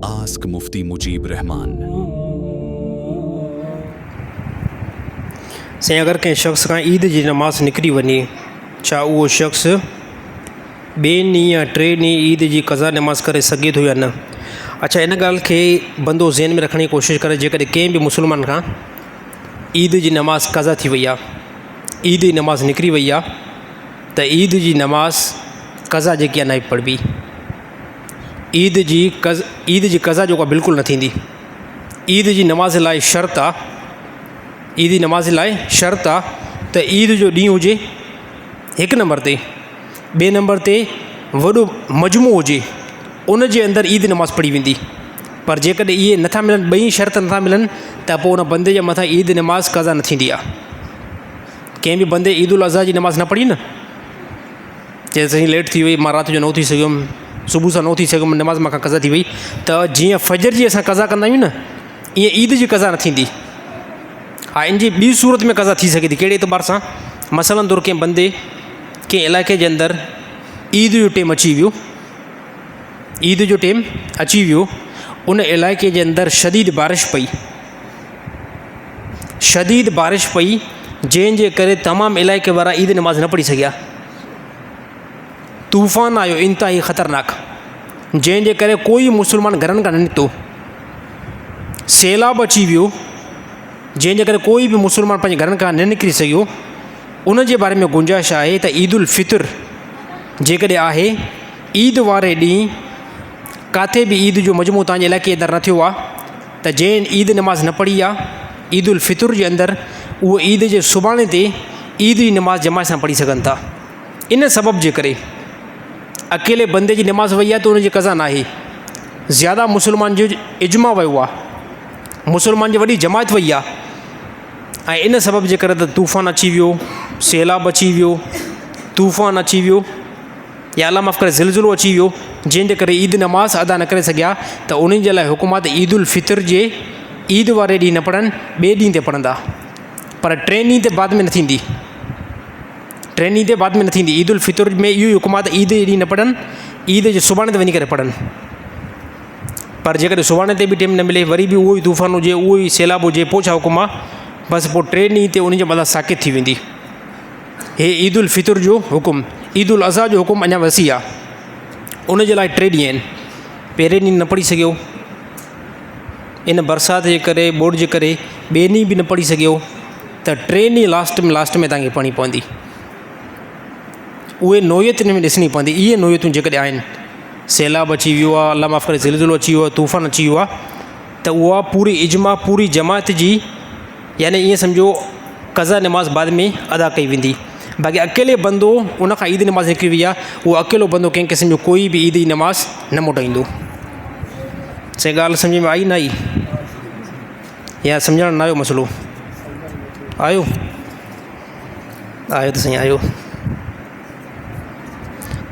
Ask Mufti Mujeeb Rehman. سائين اگر ڪنهن شخص کان عيد جي نماز نڪري وڃي ڇا اهو شخص ٻئي ڏينهن يا ٽئين ڏينهن عيد جي قضا نماز ڪري سگهي ٿو يا نه؟ اڇا ان ڳالهه کي بندو ذهن ۾ رکڻ جي ڪوشش ڪري جيڪڏهن ڪنهن به مسلمان کان عيد جي نماز قضا ٿي وئي آهي عيد جي نماز نڪري وئي آهي ته عيد جي نماز قضا جيڪي آهي ناهي پڙهبي. عيد جي قض عيد جي قضا جيڪو آهي بلڪل نه ٿيندي. عيد جي نماز لاء شرط آ عيد جي نماز لاء شرط آ ته عيد جو ڏينهن هجي هڪ نمبر تي ٻئي نمبر تي وڏو مجموعو هجي ان جي اندر عيد نماز پڙهي ويندي پر جيڪڏهن اهي نٿا ملن ٻئي شرط نٿا ملن ته پوء ان بندي جي مٿان عيد نماز قضا نه ٿيندي آ ڪنهن به بندي عيد الاضحيٰ جي نماز نه پڙهي نه چيس سائين ليٽ ٿي وئي مان رات جو نه اٿي سگهيم صبح سان نه اٿي سگهيم نماز مون کان قضا ٿي وئي ته جيئن فجر جي اسان قضا ڪندا آهيون نه ائين عيد جي قضا نه ٿيندي ها ان جي ٻي صورت ۾ قضا ٿي سگهي ٿي ڪهڙي اعتبار سان مثلاً طور ڪنهن بندي ڪنهن علائقي جي اندر عيد جو ٽيم اچي ويو عيد جو ٽيم اچي ويو ان علائقي جي اندر شديد بارش پئي شديد بارش پئي جنهن جي ڪري تمام علائقي وارا عيد نماز نه پڙهي سگهيا. طوفان آيو انتهائي خطرناڪ جنهن جي ڪري ڪوئي مسلمان گهرن کان نه نڪتو. سيلاب اچي ويو جنهن جي ڪري ڪوئي به مسلمان پنهنجي گهرن کان نه نڪري سگهيو. ان جي باري ۾ گنجائش آهي ته عيد الفطر جيڪڏهن آهي عيد واري ڏينهن ڪاٿي به عيد جو مجموعو تنهنجي علائقي اندر نه ٿيو آهي ته جنهن عيد نماز نه پڙهي آ عيد الفطر جي اندر اهو عيد جي سڀاڻي تي عيد جي نماز جماعت سان پڙهي سگهن ٿا ان سبب جي ڪري اڪيلي بندي جي نماز وئي آ ته ان جي قضا ناهي زياده مسلمان جو اجماع ويو آ مسلمان جي وڏي جماعت وئي آ ۽ ان سبب جي ڪري ته طوفان اچي ويو سيلاب اچي ويو طوفان اچي ويو يا الله معاف ڪري زلزلو اچي ويو جنهن جي ڪري عيد نماز ادا نه ڪري سگهيا ته انهن جي لاء حڪم آهي ته عيد الفطر جي عيد واري ڏينهن نه پڙهن ٻئي ڏينهن تي پڙهندا پر ٽئين ڏينهن تي بعد ۾ نه ٿيندي ٽئين ڏينهن تي بعد ۾ نه ٿيندي عيد الفطر ۾ اهو ئي حڪم آهي ته عيد جي ڏينهن نه پڙهن عيد جي سڀاڻي تي وڃي ڪري پڙهن پر جيڪڏهن سڀاڻي تي به ٽيم نه ملي وري به اهو ئي طوفان هجي اهو ئي سيلاب هجي پوء ڇا حڪم آهي بس پوء ٽئين ڏينهن تي انهن جي مٿان ساڪت ٿي ويندي. هي عيد الفطر جو حڪم، عيد الاضحيٰ جو حڪم اڃا وسيع آ. ان جي لاء ٽي ڏينهن آهن. پهرين ڏينهن نه پڙهي سگهيو، ان برسات جي ڪري ٻوڏ جي ڪري ٻئي ڏينهن به نه پڙهي سگهيو ته ٽئين ڏينهن لاسٽ ۾ لاسٽ ۾ توهان کي پڙهڻي پوندي. اهي نوعيت ان ۾ ڏسڻي پوندي. اهي نوعيتون جيڪڏهن آهن، سيلاب اچي ويو آ، الله معاف ڪري زلزلو اچي ويو آ، طوفان اچي ويو آ ته اها پوري اجماع پوري جماعت جي يعني ائين سمجهو قضا نماز بعد ۾ ادا ڪئي ويندي باقي اڪيلي بندو ان کان عيد نماز نڪري وئي آهي اهو اڪيلو بندو ڪنهن قسم جو ڪوئي به عيد جي نماز نه موٽائيندو. سائين ڳالهه سمجهه ۾ آئي نه آئي يا سمجهڻ نه آيو مسئلو آيو آيو ته سائين آيو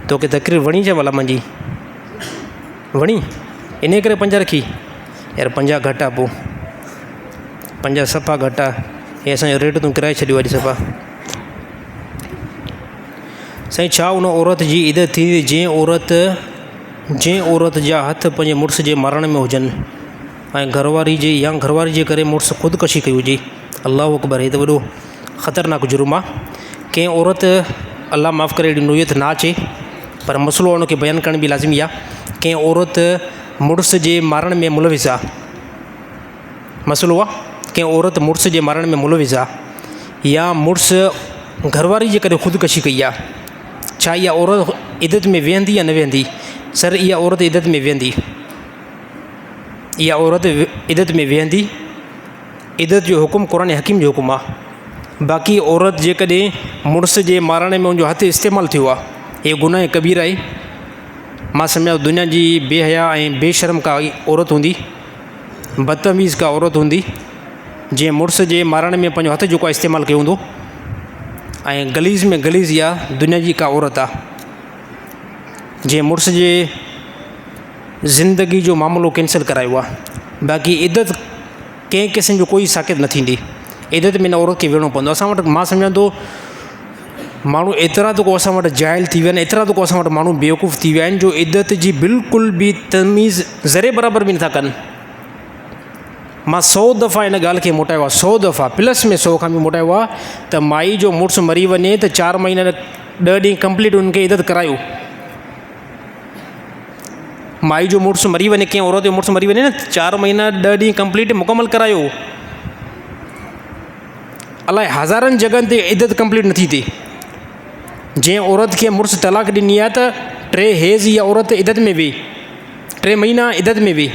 توکي تقرير وڻي ڇا ڀلا منهنجي وڻي انهي ڪري پنج رکي يار 50 گهٽ آ پوء 50 صفا گهٽ آ هي اسان جو ريٽ تون ڪرائي ڇڏيو اڄ صفا. سائين ڇا ان عورت جي عدت ٿيندي جنهن عورت جنهن عورت جا هٿ پنهنجي مڙس جي مرڻ ۾ هجن ۽ گهرواري جي يا گهرواري جي ڪري مڙس خودڪشي ڪئي هجي الله اڪبر هي ته وڏو خطرناڪ جرم آ ڪنهن عورت الله معاف ڪري اهڙي نوعيت نه اچي پر مسئلو ان کي بيان ڪرڻ به لازمي آ ڪنهن عورت مڙس جي مارڻ ۾ ملوث آ مسئلو آ ڪنهن عورت مڙس جي مارڻ ۾ ملوث آ يا مڙس گهرواري جي ڪري خودڪشي ڪئي آ ڇا اها عورت عدت ۾ ويهندي يا نه ويهندي سر اها عورت عدت ۾ ويهندي اها عورت عدت ۾ ويهندي عدت جو حڪم قرآن حڪيم جو حڪم آ باقي عورت جيڪڏهن مڙس جي مارڻ ۾ ان جو هٿ استعمال ٿيو آ هي گناهه ڪبير آهي مان سمجهان ٿو دنيا جي بي حيا ۽ بي شرم ڪا عورت هوندي بدتميز ڪا عورت هوندي جنهن مڙس جي مارڻ ۾ پنهنجو هٿ جيڪو آهي استعمال ڪيو هوندو ۽ غليظ ۾ غليظ اها دنيا جي ڪا عورت آ جنهن مڙس جي زندگي جو معاملو ڪينسل ڪرايو آ باقي عدت ڪنهن قسم جو ڪوئي ساقط نه ٿيندي عدت ۾ ان عورت کي ويهڻو پوندو اسان وٽ مان سمجهان ٿو ماڻهو ايترا ته ڪو اسان وٽ جاهل ٿي ويا آهن، ايترا ته ڪو اسان وٽ ماڻهو بيوقوف ٿي ويا آهن جو عدت جي بلڪل به تميز ذري برابر به نٿا ڪن. مان سو دفعا ان ڳالهه کي موٽايو آهي، سو دفعا پلس ۾ سو کان به موٽايو آهي ته مائي جو مڙس مري وڃي ته چار مهينا ڏهه ڏينهن ڪمپليٽ ان کي عدت ڪرايو. مائي جو مڙس مري وڃي، ڪنهن عورت جو مڙس مري وڃي نه، چار مهينا ڏهه ڏينهن ڪمپليٽ مڪمل ڪرايو. الائي هزارن جڳهن تي عدت ڪمپليٽ نٿي ٿئي. جنهن عورت کي مڙس طلاق ڏني آهي ته ٽي حيض اها عورت عدت ۾ ويئي، ٽي مهينا عدت ۾ ويئي،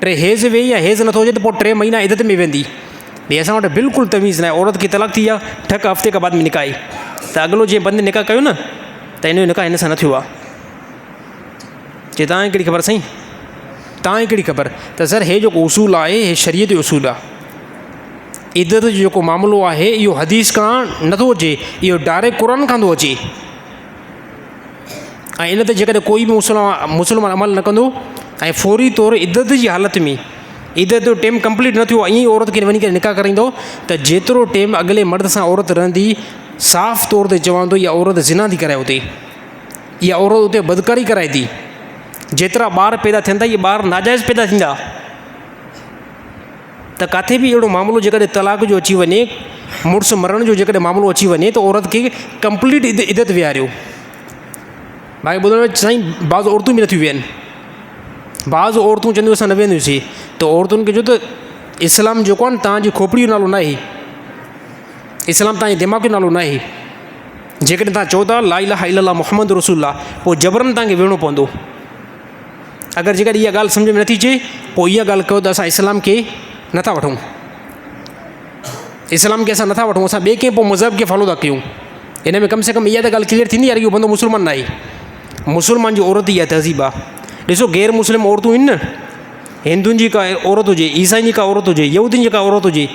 ٽي حيض ويئي يا حيض نٿو هجي ته پوء ٽي مهينا عدت ۾ ويندي. ڀئي اسان وٽ بلڪل تميز ناهي، عورت کي طلاق ٿي آهي ٺڪ هفتي کان بعد ۾ نڪاح آهي ته اڳلو جنهن بندي نڪاح ڪيو نه ته هن جو نڪاح هن سان نه ٿيو آهي. چي تان کي ڪهڙي خبر سائين تان کي ڪهڙي خبر ته سر هي جيڪو اصول آهي هي شريعت جو اصول آهي. عدت جو جيڪو معاملو آهي اهو حديث کان نٿو اچي، اهو ڊائريڪٽ قرآن کان ٿو اچي ۽ ان تي جيڪڏهن ڪوئي به مسلمان مسلمان عمل نه ڪندو ۽ فوري طور عدت جي حالت ۾ عدت جو ٽيم ڪمپليٽ نه ٿيو ائين ئي عورت کي وڃي ڪري نڪاح ڪرائيندو ته جيترو ٽيم اڳلي مرد سان عورت رهندي صاف طور تي چوان ٿو اها عورت زنا ٿي ڪرائي اتي اها عورت اتي بدڪاري ڪرائي ٿي. جيترا ٻار پيدا ٿين ٿا اهي ٻار ناجائز پيدا ٿيندا. ته ڪاٿي به اهڙو معاملو جيڪڏهن طلاق جو اچي وڃي، مڙس مرڻ جو جيڪڏهن معاملو اچي وڃي ته عورت کي ڪمپليٽ عدت ويهاريو. باقي ٻڌڻ ۾ سائين بعض عورتون به نٿيون ويهن. بعض عورتون چونديون اسان نه ويهنديونسين ته عورتن کي چئو ته اسلام جيڪو آهي نه توهان جي کوپڙي جو نالو ناهي. اسلام توهان جي دماغ جو نالو ناهي. جيڪڏهن توهان چئو ٿا لا اله الا الله محمد رسول الله پوء جبرن توهان کي ويهڻو پوندو. اگر جيڪڏهن اها ڳالهه سمجهه ۾ نٿي اچي پوء اها ڳالهه ڪيو ته اسان اسلام کي نٿا وٺون، اسلام کي اسان نٿا وٺون، اسان ٻئي ڪنهن پوء مذهب کي فالو ٿا ڪيون. ان ۾ ڪم سي ڪم اها ته ڳالهه ڪليئر ٿيندي يار اهو بندو مسلمان ناهي. مسلمان جي عورت جي اها تهذيب آهي. ڏسو غير مسلم عورتون آهن نه، هندن جي ڪا عورت هجي، عيسائين جي ڪا عورت هجي، يهودين جي ڪا عورت هجي،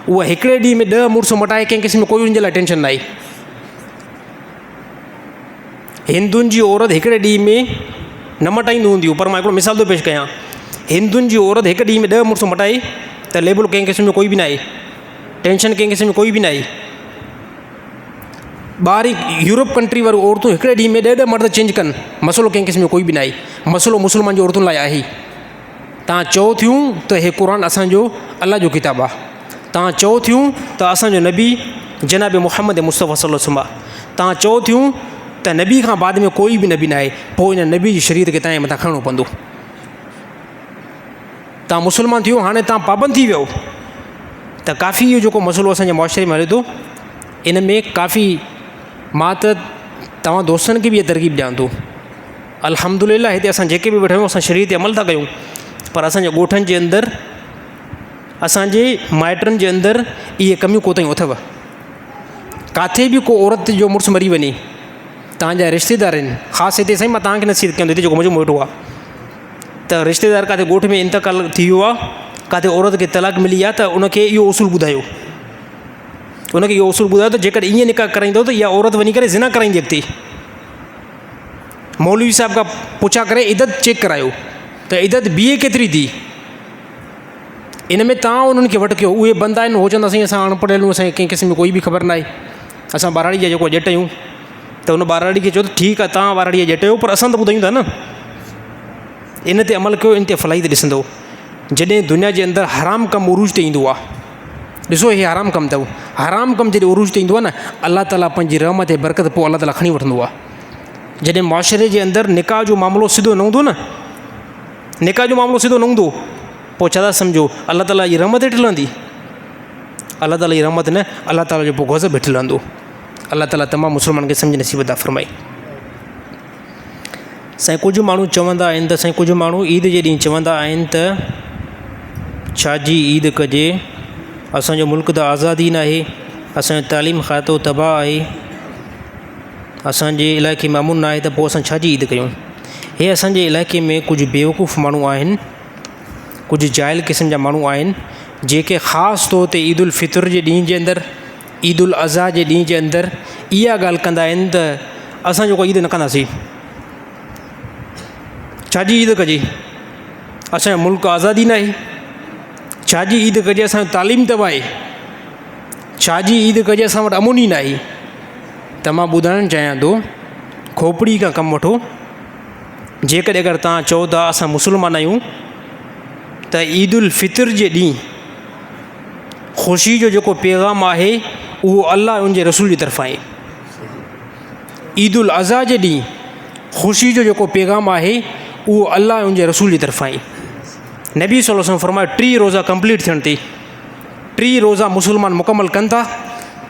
اها هڪڙي ڏينهن ۾ ڏهه مڙس مٽائي ڪنهن قسم جو ڪوئي ان جي لاء ٽينشن ناهي. هندن جي عورت هڪڙي ڏينهن ۾ نه مٽائينديون هونديون پر مان هڪڙو مثال ٿو پيش ڪيان، هندن جي عورت هڪ ڏينهن ۾ ڏهه مڙس مٽائي ته ليبل ڪنهن قسم جو ڪوئي به ناهي، ٽينشن ڪنهن قسم جو ڪوئي به ناهي. ٻاهر يورپ ڪنٽري واريون عورتون هڪڙي ڏينهن ۾ ڏهه ڏهه مرد چينج ڪن، مسئلو ڪنهن قسم جو ڪوئي به ناهي، مسئلو مسلمان جي عورتن لاء آهي. تان چئو ٿيون ته هي قرآن اسان جو الله جو ڪتاب آ، تان چئو ٿيون ته اسان جو نبي جناب محمد مصطفيٰ صلي الله عليه وسلم آ، تان چئو ٿيون ته نبي کان بعد ۾ ڪوئي به نبي ناهي، پوء ان نبي جي شريعت کي تان جي مٿان کڻڻو پوندو. تان مسلمان ٿيو هاڻي تان پابند ٿي ويو ته ڪافي اهو جيڪو مسئلو اسان جي معاشري ۾ هلي ٿو ان ۾ ڪافي مان ته توهان دوستن کي به اها ترغيب ڏيان ٿو. الحمدلله هتي اسان جيڪي به ويٺا آهيون اسان شريعت تي عمل ٿا ڪيون پر اسان جي ڳوٺن جي اندر اسان جي مائٽن جي اندر اهي ڪميون ڪوتاهيون اٿو. ڪاٿي به ڪو عورت جو مڙس مري وڃي توهان جا رشتيدار آهن خاص هتي سائين مان توهان کي نصيحت ڪيان ٿو هتي جيڪو منهنجو ويٺو آهي ته رشتيدار ڪاٿي ڳوٺ ۾ انتقال ٿي ويو آهي ڪاٿي عورت کي طلاق ملي آهي ته ان کي اهو اصول ٻڌايو ان کي اهو اصول ٻڌايو ته جيڪڏهن ائين نڪاح ڪرائيندو ته اها عورت وڃي ڪري زنا ڪرائيندي اڳتي. مولوي صاحب کان پڇا ڪري عدت چيڪ ڪرايو ته عدت بيهي ڪيتري ٿي. ان ۾ توهان انهن کي وٺ ڪيو اهي بندا آهن هو چوندا سائين اسان اڻ پڙهيل آهيون اسان کي ڪنهن قسم جي ڪوئي به خبر ناهي اسان ٻهراڙي جا جيڪو ڄٽ آهيون ته ان ٻهراڙي کي چئو ته ٺيڪ آهي توهان ٻهراڙي جا ڄٽ آهيو پر اسان ته ٻڌايون ٿا نه ان تي عمل ڪيو ان تي فلاحي ته ڏسندو جڏهن دنيا جي اندر حرام ڪم عروج تي ايندو آهي ڏسو هي حرام ڪم اٿو حرام ڪم جڏهن عروج تي ايندو آهي نه الله تعاليٰ پنهنجي رحمت ۽ برڪت پوء الله تعاليٰ کڻي وٺندو آهي جڏهن معاشري جي اندر نڪاح جو معاملو سڌو نه هوندو نه نڪاح جو معاملو سڌو نه هوندو پوء ڇا ٿا سمجهو الله تعاليٰ جي رحمت هيٺ لهندي الله تعاليٰ جي رحمت نه الله تعاليٰ جو پوء غضب هيٺ لهندو الله تعاليٰ تمام مسلمان کي سمجھ نصيب عطا فرمائي سائين ڪجهه ماڻهو چوندا آهن ته سائين ڪجهه ماڻهو عيد جي ڏينهن چوندا آهن ته ڇا جي عيد ڪجي اسان جو ملڪ ته آزاد ئي ناهي اسان جو تعليم کاتو تباهه آهي اسان جي علائقي ۾ امن ناهي ته پوء اسان ڇا جي عيد ڪيون هي اسان جي علائقي ۾ ڪجهه بيوقوف ماڻهو آهن ڪجهه جاهل قسم جا ماڻهو آهن جيڪي خاص طور تي عيد الفطر جي ڏينهن جي اندر عيد الاضحيٰ جي ڏينهن جي اندر اها ڳالهه ڪندا آهن ته اسان جيڪو عيد نه ڪنداسين ڇا جي عيد ڪجي اسانجو ملڪ آزادي ناهي ڇا جي عيد ڪجي اسانجو تعليم تباهه آهي ڇا جي عيد ڪجي اسان وٽ امن ئي ناهي. ته مان ٻڌائڻ چاهيان ٿو کوپڙي کان ڪم وٺو جيڪڏهن اگر توهان چئو ٿا اسان مسلمان آهيون ته عيد الفطر جي ڏينهن خوشي جو جيڪو پيغام آهي اهو الله ۽ ان جي رسول جي طرفان آهي عيد الاضحيٰ جي ڏينهن خوشي جو جيڪو پيغام آهي اهو الله ۽ ان جي رسول جي طرفان آهي نبي صلي الله عليه وسلم فرمايو ٽي روزا ڪمپليٽ ٿيڻ تي ٽي روزا مسلمان مڪمل ڪن ٿا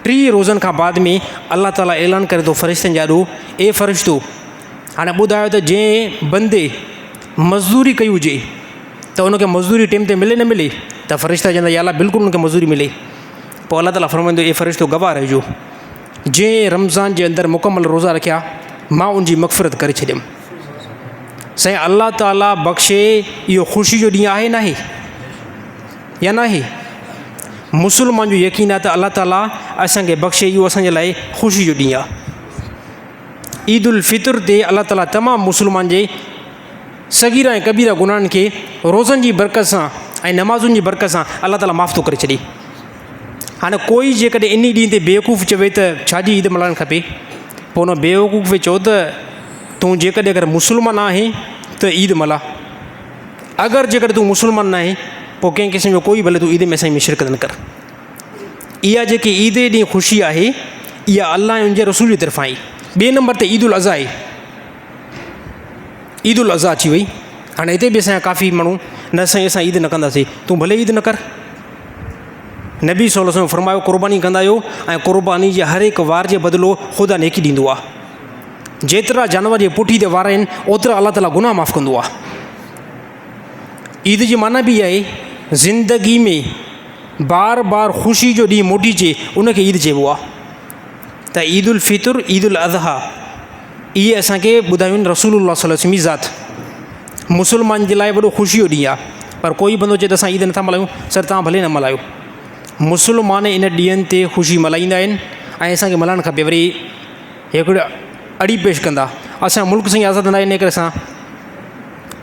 ٽي روزن کان بعد ۾ الله تعاليٰ اعلان ڪري ٿو فرشتن جي آڏو اي فرشتو هاڻي ٻڌايو ته جنهن بندي مزدوري ڪئي هجي ته ان کي مزدوري ٽيم تي ملي نه ملي ته فرشتا چوندا يا الله بلڪل ان کي مزدوري ملي پوء الله تعاليٰ فرمائيندو اي فرشتو گواهه رهجو جنهن رمضان جي اندر مڪمل روزا رکيا مان ان جي مغفرت ڪري ڇڏيم سائين الله تعاليٰ بخشي اهو خوشي جو ڏينهن آهي ناهي يا ناهي مسلمان جو يقين آهي ته الله تعاليٰ اسانکي بخشي اهو اسانجي لاء خوشي جو ڏينهن آهي عيد الفطر تي الله تعاليٰ تمام مسلمان جي صغيره ۽ ڪبيره گناهن کي روزن جي برڪت سان ۽ نمازن جي برڪت سان الله تعاليٰ معاف ٿو ڪري ڇڏي. هاڻي ڪوئي جيڪڏهن انهي ڏينهن تي بيوقوف چوي ته ڇا جي عيد ملهائڻ کپي؟ پوء ان بيوقوف کي چئو ته تون جيڪڏهن اگر مسلمان آهين ته عيد ملهاء، اگر جيڪڏهن تون مسلمان ناهين پوء ڪنهن قسم جو ڪوئي ڀلي تون عيد ۾ اسان ۾ شرڪت نه ڪر. اها جيڪي عيد جي ڏينهن خوشي آهي اها الله ۽ ان جي رسول جي طرفان آهي. ٻئي نمبر تي عيد الاضحيٰ آهي. عيد الاضحيٰ اچي وئي هاڻي هتي به اسان جا ڪافي ماڻهو نه سائين اسان عيد نه ڪنداسين تون ڀلي عيد نه ڪر نبي صلي الله عليه وسلم فرمايو قرباني ڪندا آهيو ۽ قرباني جي هر هڪ وار جي بدلو خدا نيڪي ڏيندو آهي جيترا جانور جي پٺي تي وار آهن اوترا الله تعاليٰ گناهه معاف ڪندو آهي عيد جي معنيٰ به آهي زندگي ۾ بار بار خوشي جو ڏينهن موٽي اچي ان کي عيد چئبو آهي ته عيد الفطر عيد الاضحيٰ اهي اسان کي ٻڌايون رسول الله صلي الله عليه وسلم جي ذات مسلمان جي لاء وڏو خوشي جو ڏينهن آهي پر ڪوئي بندو چئي ته اسان عيد نٿا ملهايون سر تان ڀلي نه ملهايو مسلمان ان ڏينهن تي خوشي ملهائيندا آهن ۽ اسان کي ملهائڻ کپي وري هڪڙي اڙي پيش ڪندا اسان ملڪ سائين آزاد نه آهي ان ڪري اسان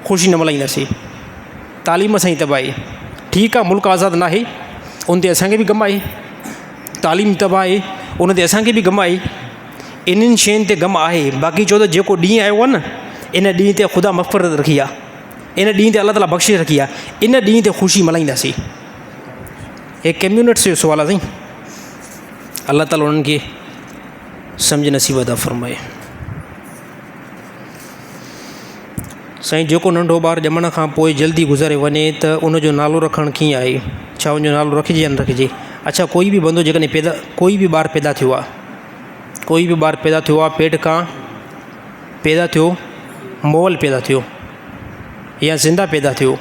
خوشي نه ملهائينداسين تعليم اسان جي تباهي ٺيڪ آهي ملڪ آزاد نه آهي ان تي اسان کي به غم آهي تعليم تباهه آهي ان تي اسان کي به غم آهي انهن شين تي غم آهي باقي چئو ته جيڪو ڏينهن آيو آهي نه ان ڏينهن تي خدا مغفرت رکي آهي ان ڏينهن تي الله تعاليٰ بخشش رکي آهي ان ڏينهن تي خوشي ملهائينداسين هي ڪميونٽس جو سوال آهي سائين الله تعاليٰ انهن کي سمجھ نصيب عطا فرمائي سائين جيڪو ننڍو ٻار ڄمڻ کان پوء جلدي گذاري وڃي ته ان جو نالو رکڻ ڪيئن آهي ڇا ان جو نالو رکجي يا نه رکجي اڇا ڪوئي به بندو جيڪڏهن پيدا ڪوئي به ٻار پيدا ٿيو آهي ڪوئي به ٻار پيدا ٿيو آهي پيٽ کان پيدا ٿيو مئل پيدا ٿيو يا زنده پيدا ٿيو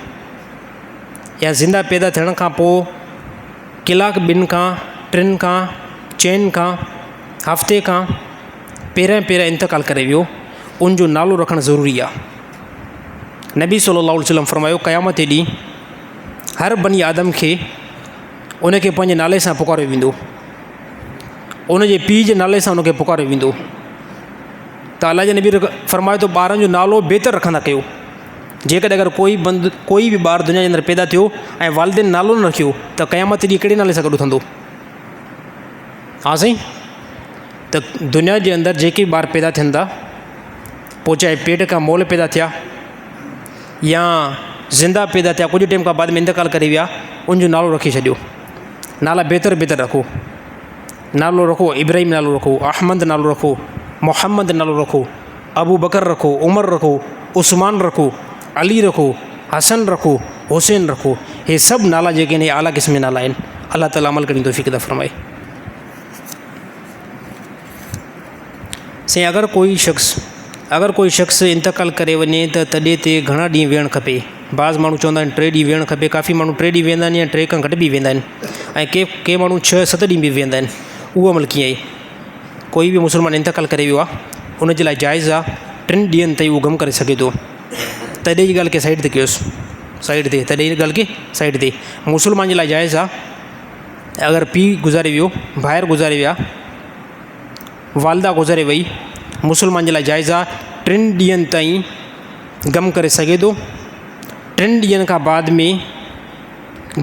يا زنده پيدا ٿيڻ کان پوء ڪلاڪ ٻن کان ٽن کان چئن کان هفتي کان پهريان پهريان انتقال ڪري ويو ان جو نالو رکڻ ضروري آ نبي صلي الله عليه وسلم فرمايو قيامت جي ڏينهن هر بني آدم کي ان کي پنهنجي نالي سان پڪاريو ويندو ان جي پيء جي نالي سان ان کي پڪاريو ويندو ته الله جي نبي فرمايو ته ٻارن جو نالو بهتر رکندا ڪيو جيڪڏهن اگر ڪوئي بند ڪوئي به ٻار دنيا جي اندر پيدا ٿيو ۽ والدين نالو نه رکيو ته قيامت جي ڏينهن ڪهڙي نالي سان گڏ اٿندو ها سائين ته دنيا جي اندر جيڪي به ٻار پيدا ٿين ٿا پوء چاهي پيٽ کان مئل پيدا ٿيا يا زنده پيدا ٿيا ڪجهه ٽائيم کان بعد ۾ انتقال ڪري ويا ان جو نالو رکي ڇڏيو نالا بهتر بهتر رکو نالو رکو ابراهيم نالو رکو احمد نالو رکو محمد نالو رکو ابو بڪر رکو عمر رکو عثمان رکو علي رکو حسن رکو حسين رکو هي سڀ نالا جيڪي آهن اعليٰ قسم جا نالا آهن الله تعاليٰ عمل ڪرڻ جي توفيق عطا فرمائي. سائين اگر ڪوئي شخص اگر ڪوئي شخص انتقال ڪري وڃي ته تڏي تي گهڻا ڏينهن ويهڻ کپي بعض ماڻهو چوندا آهن ٽي ڏينهن ويهڻ کپي ڪافي ماڻهو ٽي ڏينهن ويهندا آهن يا ٽي کان گهٽ به ويهندا آهن ۽ ڪي ڪي ماڻهو ڇهه ست ڏينهن به ويهندا آهن اهو عمل ڪيئن آهي ڪوئي به مسلمان انتقال ڪري ويو آهي ان جي لاء جائز آهي ٽن ڏينهن تائين اهو غم ڪري سگهي ٿو تڏي جي ڳالهه کي سائيڊ تي ڪيوس سائيڊ تي تڏي جي ڳالهه کي سائيڊ تي مسلمان جي لاء جائز آهي اگر پيء گذاري ويو ڀائر گذاري ويا والده گذاري وئي مسلمان جي لاء جائز آهي ٽن ڏينهن تائين غم ڪري سگهي ٿو ٽن ڏينهن کان بعد ۾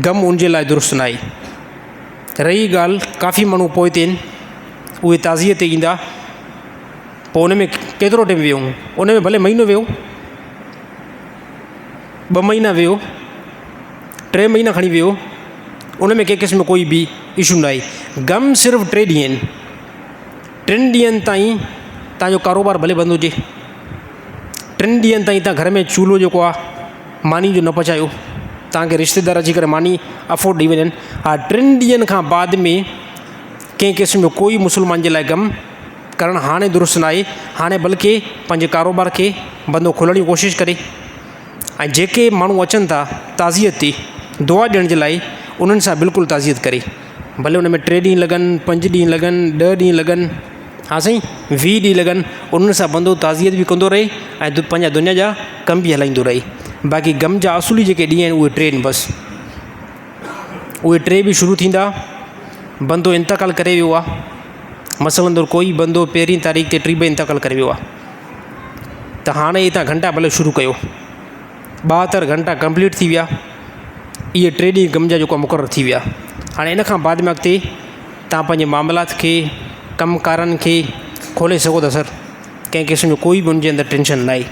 غم ان جي لاء درست نه آهي رهي ڳالهه ڪافي ماڻهو پوئتي آهن اهي تعزيي تي ايندا پوء ان ۾ ڪيترو ٽيم ويهون؟ ان ۾ ڀلي مهينو ويهو، ٻه مهينا ويهو، ٽي مهينا کڻي ويهو، ان ۾ ڪنهن قسم جو ڪوئي به اشو ناهي. غم صرف ٽي ڏينهن آهن. ٽن ڏينهن تائين توهان جو ڪاروبار ڀلي بند هجي. ٽن ڏينهن تائين توهان گهر ۾ چولهو جيڪو آهي ماني جو نه پچايو. توهان کي رشتيدار اچي ڪري ماني افورڊ ڏئي وڃن. ها ٽن ڏينهن کان بعد ۾ ڪنهن قسم جو ڪوئي مسلمان جي لاء غم ڪرڻ هاڻي درست ناهي. هاڻي بلڪه پنهنجي ڪاروبار کي بندو کولڻ جي ڪوشش ڪري ۽ جيڪي ماڻهو اچن ٿا تعزيت تي دعا ڏيڻ جي لاء انهن سان بلڪل تعزيت ڪري. ڀلي ان ۾ ٽي ڏينهن لڳن، پنج ڏينهن لڳن، ڏهه ڏينهن لڳن، ها سائين 20 ڏينهن لڳن، انهن سان بندو تعزيت به ڪندو رهي ۽ پنهنجا دنيا جا ڪم به هلائيندو رهي. باقي غم جا اصولي جيڪي ڏينهن آهن اهي ٽي آهن بس. اهي ٽي به شروع ٿيندا، بندو انتقال ڪري ويو آهي، مثلاً طور ڪوئي بندو پهرين تاريخ تي ٽي بجي انتقال ڪري ويو آهي ته هاڻي هتان گهنٽا ڀلي شروع ڪيو، 72 گهنٽا ڪمپليٽ ٿي ويا، اهي ٽي ڏينهن غم جا جيڪو مقرر ٿي ويا. هاڻي ان کان بعد ۾ اڳتي توهان پنهنجي معاملات کي، ڪم ڪارن کي کولي سگهو ٿا سر، ڪنهن قسم جو ڪوئي به ان جي اندر ٽينشن ناهي.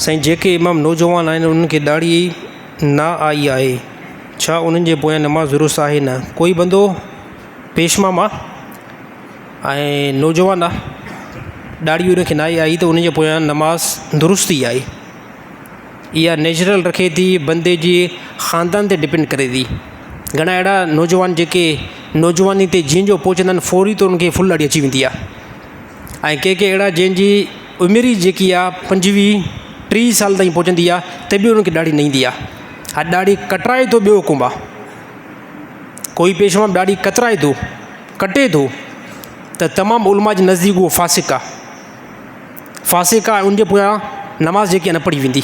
سائين جيڪي امام نوجوان آهن انهن کي ڏاڙهي نه آئي آهي ڇا انهن جي پويان نماز درست آهي نه ڪوئي بندو پيشمام آ ۽ نوجوان آ ڏاڙهي ان کي ناهي آئي ته ان جي پويان نماز درست ئي آهي اها نيچرل رکي ٿي بندي جي خاندان تي ڊپينڊ ڪري ٿي گهڻا اهڙا نوجوان جيڪي نوجواني تي جيئن جو پهچندا آهن فوري طور ان کي فل ڏاڙهي اچي ويندي آهي ۽ ڪي ڪي اهڙا جنهن جي عمر ئي جيڪي آهي 25 30 سال تائين پهچندي آهي ته به ان کي ڏاڙهي نه ايندي آهي. ها ڏاڙهي ڪٽرائي ٿو ٻيو حڪم آهي ڪوئي پيشوا ڏاڙهي ڪترائي ٿو ڪٽي ٿو ته تمام علماء جي نزديڪ اهو فاسق آهي. فاسق آهي ان جي پويان نماز جيڪي نه پڙهي ويندي.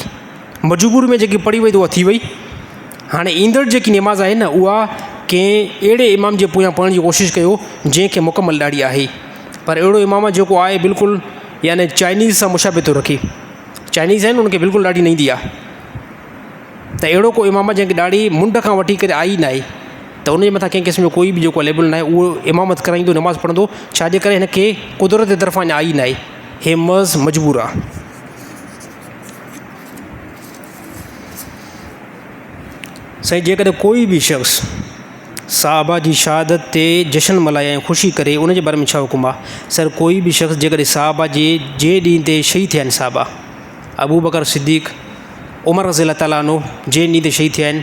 مجبوري ۾ جيڪي پڙهي وئي ته اها ٿي وئي. هاڻي ايندڙ جيڪي نماز آهي نه اها ڪنهن اهڙي امام جي پويان پڙهڻ جي ڪوشش ڪيو جنهن کي مڪمل ڏاڙهي آهي. پر اهڙو امام جيڪو آهي بلڪل يعني چائنيز سان مشابهت ٿو رکي. چائنيز آهن ان کي بلڪل ڏاڙهي نه ايندي آهي. ته اهڙو ڪو امام جنهن کي ڏاڙهي منڍ کان وٺي ڪري آئي ناهي ته ان جي مٿان ڪنهن قسم جو ڪوئي به جيڪو ليبل ناهي اهو امامت ڪرائيندو نماز پڙهندو ڇا جي ڪري هن کي قدرت جي طرفان اڃا آئي ناهي هي محض مجبور آ. سائين جيڪڏهن ڪوئي به شخص صحابه جي شهادت تي جشن ملهائي ۽ خوشي ڪري ان جي باري ۾ ڇا حڪم آ؟ سر ڪوئي به شخص جيڪڏهن صحابه جي جنهن ڏينهن تي شهيد ٿيا آهن صحابه ابوبڪر صديق، عمر رضي الله تعالٰي عنه جنهن ڏينهن تي شهيد ٿيا آهن،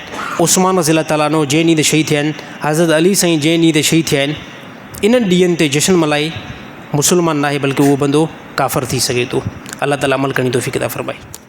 عثمان رضي الله تعالٰي عنه جنهن ڏينهن تي شهيد ٿيا آهن، حضرت علي سائين جنهن ڏينهن تي شهيد ٿيا آهن، انهن ڏينهن تي جشن ملهائي مسلمان ناهي بلڪه اهو بندو ڪافر ٿي سگهي ٿو. الله تعالٰي عمل ڪرڻ جي توفيق عطا فرمائي.